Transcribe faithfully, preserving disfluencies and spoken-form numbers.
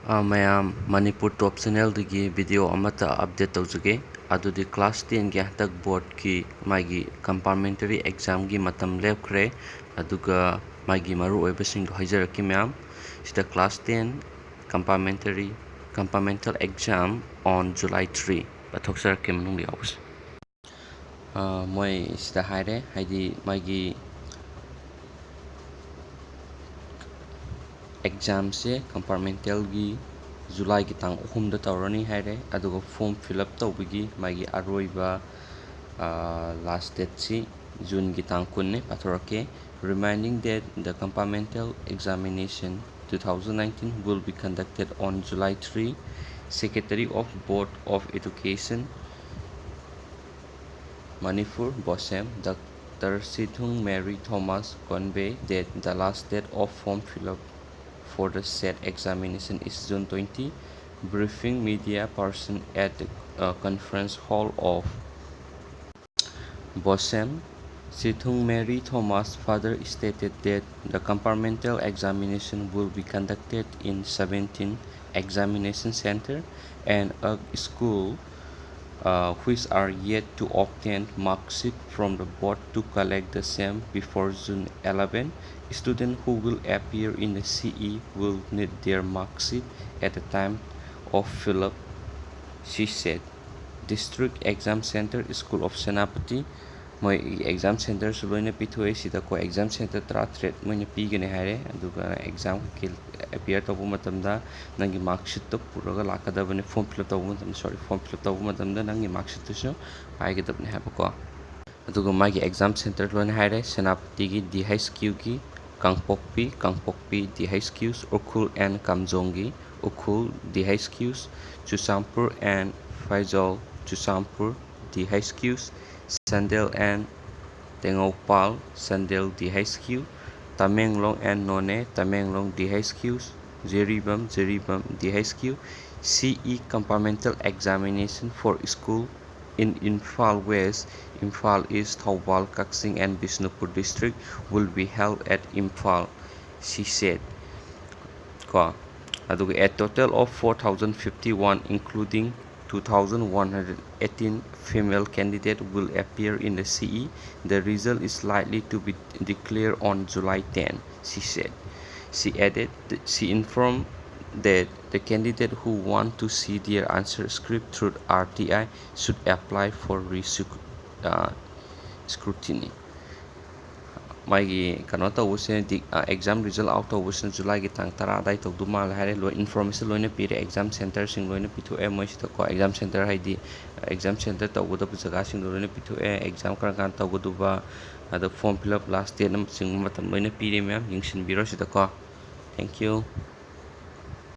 ꯑꯥ, ꯃꯌꯥꯝ, ꯃꯅꯤꯄꯨꯔ ꯇꯣꯞ ꯆꯦꯅꯦꯜꯗꯒꯤ ꯚꯤꯗꯤꯑꯣ ꯑꯃꯠꯇ ꯑꯞꯗꯦꯠ ꯇꯧꯖꯒꯦ꯫ ꯑꯗꯨꯗꯤ ꯀ꯭ꯂꯥꯁ ꯇꯦꯟꯒꯤ ꯍꯟꯗꯛ ꯕꯣꯔꯗꯀꯤ ꯃꯥꯒꯤ ꯀꯝꯄꯥꯔꯃꯦꯟꯇꯔꯤ ꯑꯦꯛꯖꯥꯝꯒꯤ ꯃꯇꯝ ꯂꯦꯞꯈ꯭ꯔꯦ꯫ ꯑꯗꯨꯒ ꯃꯥꯒꯤ ꯃꯔꯨ ꯑꯣꯏꯕꯁꯤꯡꯗꯣ ꯍꯥꯏꯖꯔꯛꯀꯦ ꯃꯌꯥꯝ꯫ ꯁꯤꯗ class ten compartmentary, compartmental exam on July three ꯄꯥꯊꯣꯛꯆꯔꯛꯀꯦ ꯃꯅꯨꯡꯗ ꯌꯥꯎꯕꯁꯦ꯫ ꯑꯥ, ꯃꯣꯏ ꯁꯤꯗ ꯍꯥꯏꯔꯦ, ꯍꯥꯏꯗꯤ ꯃꯥꯒꯤ ꯑꯦꯛꯖꯥꯝꯁꯦ ꯀꯝꯄꯥꯔꯃꯦꯟꯇꯦꯜꯒꯤ ꯖꯨꯂꯥꯏꯒꯤ ꯇꯥꯡ ꯑꯍꯨꯝꯗ ꯇꯧꯔꯅꯤ ꯍꯥꯏꯔꯦ, ꯑꯗꯨꯒ ꯐꯣꯔꯝ ꯐꯤꯜ ꯑꯞ ꯇꯧꯕꯒꯤ ꯃꯥꯒꯤ ꯑꯔꯣꯏꯕ, ꯑꯥ, ꯂꯥꯁ ꯗꯦꯠꯁꯤ ꯖꯨꯟꯒꯤ ꯇꯥꯡ ꯀꯨꯟꯅꯤ꯫ ꯄꯥꯊꯣꯔꯛꯀꯦ꯫ Reminding that the compartmental examination two thousand nineteen will be conducted on July three, Secretary of Board of Education, Manipur, BOSEM, Doctor Sithung Mary Thomas convey that the last date of form fill-up for the said examination is June twenty. Briefing media person at the, uh, conference hall of BOSEM, Sithung Mary Thomas further stated that the compartmental examination will be conducted in seventeen examination center and a school, uh, which are yet to obtain mark sheet from the board to collect the same before June eleven. Students who will appear in the C E will need their mark sheet at the time of fill-up, she said. District Exam Center, School of Senapati, ꯃꯣꯏ exam ꯁꯦꯟꯇꯔꯁꯨ ꯂꯣꯏꯅ ꯄꯤꯊꯣꯛꯑꯦ꯫ ꯁꯤꯗꯀꯣ exam centre ꯇꯔꯥꯇꯔꯦꯠ ꯃꯣꯏꯅ ꯄꯤꯒꯅꯤ ꯍꯥꯏꯔꯦ꯫ ꯑꯗꯨꯒ exam appear ꯇꯧꯕ ꯃꯇꯝꯗ ꯅꯪꯒꯤ ꯃꯥꯔꯛ ꯁꯤꯠꯇꯣ ꯄꯨꯔꯒ ꯂꯥꯛꯀꯗꯕꯅꯤ꯫ ꯐꯣꯔꯝ ꯐꯤꯜ ꯑꯞ ꯇꯧꯕ ꯃꯇꯝꯗ, ꯁꯣꯔꯤ, ꯐꯣꯔꯝ ꯐꯤꯜ ꯑꯞ ꯇꯧꯕ ꯃꯇꯝꯗ ꯅꯪꯒꯤ ꯃꯥꯔꯛ ꯁꯤꯠꯇꯨꯁꯨ ꯄꯥꯏꯒꯗꯕꯅꯤ ꯍꯥꯏꯕꯀꯣ꯫ ꯑꯗꯨꯒ ꯃꯥꯒꯤ ꯑꯦꯛꯖꯥꯝ ꯁꯦꯟꯇꯔ ꯂꯣꯏꯅ ꯍꯥꯏꯔꯦ꯫ ꯁꯦꯅꯥꯄꯇꯤꯒꯤ ꯗꯤ ꯍꯩꯆ ꯀ꯭ꯌꯨꯒꯤ, Kangpokpi, Kangpokpi D H Qs, Ukhrul and ꯀꯥꯝꯖꯣꯡꯒꯤ, Ukhrul D H Qs, Churachandpur and Pherzawl, Churachandpur D H Qs, Chandel and Tengnoupal, Chandel D H Q, Tamenglong and Noney, Tamenglong D H Qs, Jiribam, Jiribam D H Q, C E compartmental examination for school in Imphal West, Imphal East, Thoubal, Kakching and Bishnupur district will be held at Imphal, she said. ꯀꯣ, ꯑꯗꯨꯒ a total of four thousand fifty-one, including two thousand one hundred eighteen female candidate, will appear in the C E. The result is likely to be declared on July ten, she said. She added, she informed that the candidate who want to see their answer script through R T I should apply for re-scrutiny. ꯃꯥꯒꯤ ꯀꯩꯅꯣ ꯇꯧꯕꯁꯦ, exam result out ꯇꯧꯕꯁꯤꯅ Julyꯒꯤ ꯇꯥꯡ ꯇꯔꯥ ꯑꯗꯥꯏ ꯇꯧꯗꯧ ꯃꯥꯜꯂꯦ ꯍꯥꯏꯔꯦ꯫ ꯂꯣꯏ information ꯂꯣꯏꯅ ꯄꯤꯔꯦ, exam centreꯁꯤꯡ ꯂꯣꯏꯅ ꯄꯤꯊꯣꯛꯑꯦ꯫ ꯃꯣꯏꯁꯤꯗꯀꯣ, exam centre ꯍꯥꯏꯗꯤ exam centre ꯇꯧꯒꯗꯕ ꯖꯒꯥꯁꯤꯡꯗꯣ ꯂꯣꯏꯅ ꯄꯤꯊꯣꯛꯑꯦ, exam ꯀꯔꯝ ꯀꯥꯟꯗ ꯇꯧꯒꯗꯕ, ꯑꯗ form fill up last date ꯑꯃꯆꯤꯡꯕ ꯃꯇꯝ ꯂꯣꯏꯅ ꯄꯤꯔꯦ꯫ ꯃꯌꯥꯝ ꯌꯦꯡꯁꯤꯟꯕꯤꯔꯣ ꯁꯤꯗꯀꯣ꯫ Thank you꯫